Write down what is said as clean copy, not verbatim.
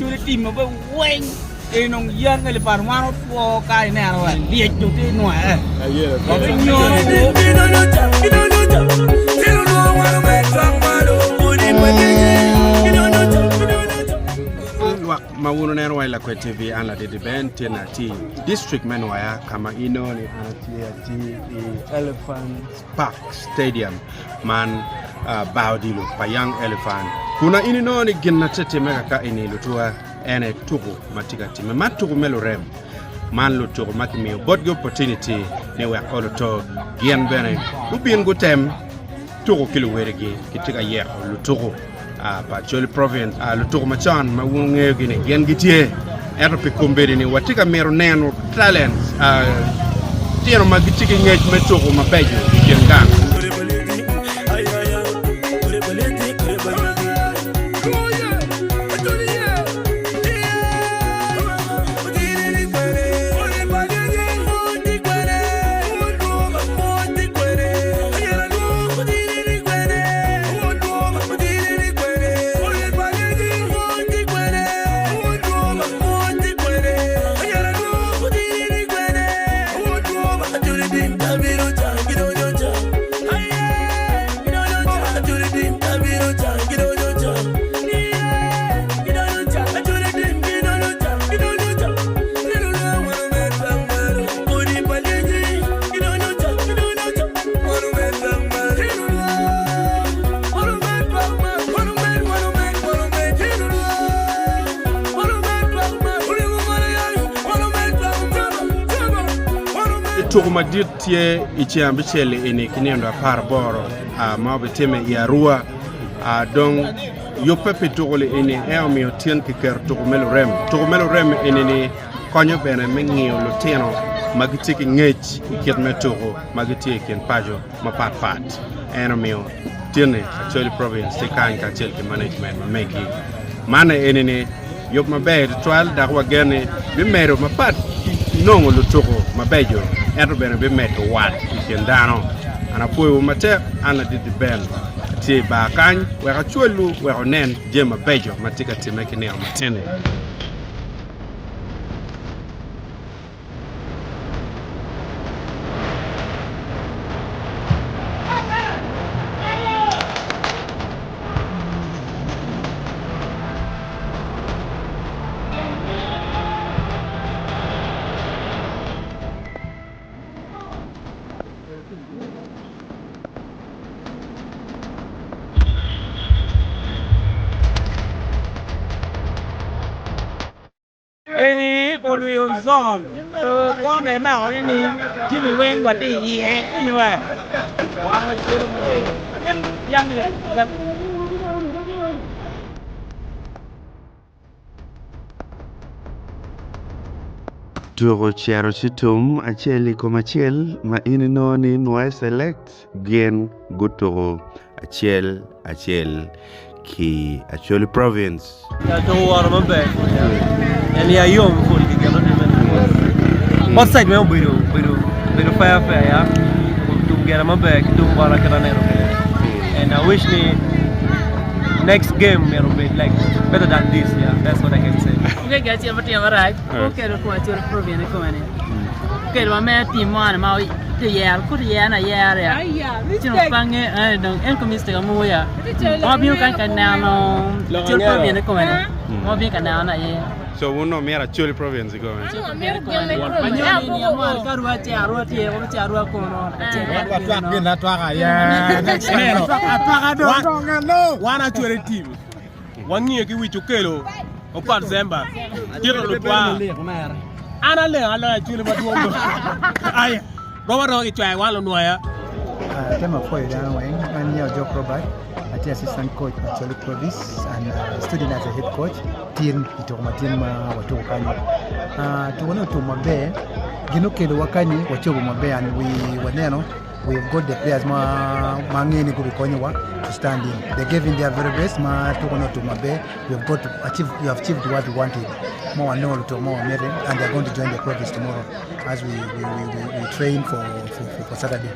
Acholi team ma be weng eni dong yen elephant wan otwo ka ineno wa lyec dong tye nwa wabinyono wu. Lwak ma wun wuneno wa i Lakwed TV an Ladidi Ben tye na atye i district me Nwoya ka ma inongo ni an atye atye i Elephant Park Stadium man bar odilo pa Young Elephant kun in inongo ni gin ma tye timme kaka eni lutuwa en aye tuku ma tye ka timme man tuku me lurem man lutuku ma kimiyo botgi opportunity ni wek olo to gin bene gubin gutem tuku ki luwedigi gitye ka yeko lutuku pa Acholi Province lutuku macon ma wun wungeyogi ni gin gitye ento pi kombeddi ni watye ka mito neno talent tino ma gitye ki ngec me tuku mabeco i kin gang. Tuko madit tye i ceng abicel eni ki nino aparaboro ma obitimme i Arua dong yubbe pi tuko-ni eni en omiyo tyen kiketo tuko me lurem. Tuko me lurem eni-ni konyo bene me ngiyo lutino ma gitye ki ngec i kit me tuko ma gitye i kin paco mapat pat. En omiyo tyen-ni Acholi Province tye kany kacel ki management ma megi. Man eni-ni yub maber tutwal dok wagen ni bimedo mapat ki nongo lutuku mabeco ento bene bimedo wat i kin dano. An apwoyowu matek, an Ladit Ben atye i bar kany wek acwalwu wek wunen jami mabeco ma tye ka timme ki nino matin-ni. Eni olwiyo zon kwo me mako ni ni jami weng watye iye Tuko cito ci tum acel i kom acel ma in inongo ni nwoye Select gin gutuko acel acel ki Acholi Province. Tuko woro maber en ya yom pol ki gin otime both side weng obedo obedo obedo fair fair ya tum gire maber ki tung bota kit aneno kwede and I wish ni next game myero obed like better than this yeah that's what I can say. Onge gin acel ma timo marac, pe okelo kom Acholi Province kikome ni. Okelo wa mere tim moni ma tye yero kut yero ayera ya ci dong pange eh, dong en ko mistake amugo ya ma wabino kany ka neno Acholi Province kikome ni ma wabino ka neno aye. So wun onongo myero Acholi Province kikome? Watwak gin atwaka aye. Wan Acholi team wangiyo ki wic okelo Okot Zemba tito lutwa an aleng aloyo Acholi madwong aya romo romo gicwayo wan lunwoya. Atemo apwoyo dano weng, an nyinga Ojok Robert, atye assistant coach pa Acholi Province and studying as a head coach tin i tuko matin ma watuko kanyo. Tuko ne otum maber, gin okelowa kanyi wacobo maber and we waneno we have got the players ma ma angeyo ni gubikonyowa to stand in. They gave in their very best ma tuko ne otum maber, we have got to achieve, we have achieved what we wanted ma wanongo lutuko ma wamiti and they are going to join the province tomorrow as we, we, we, we, we train for, for, for, for Saturday.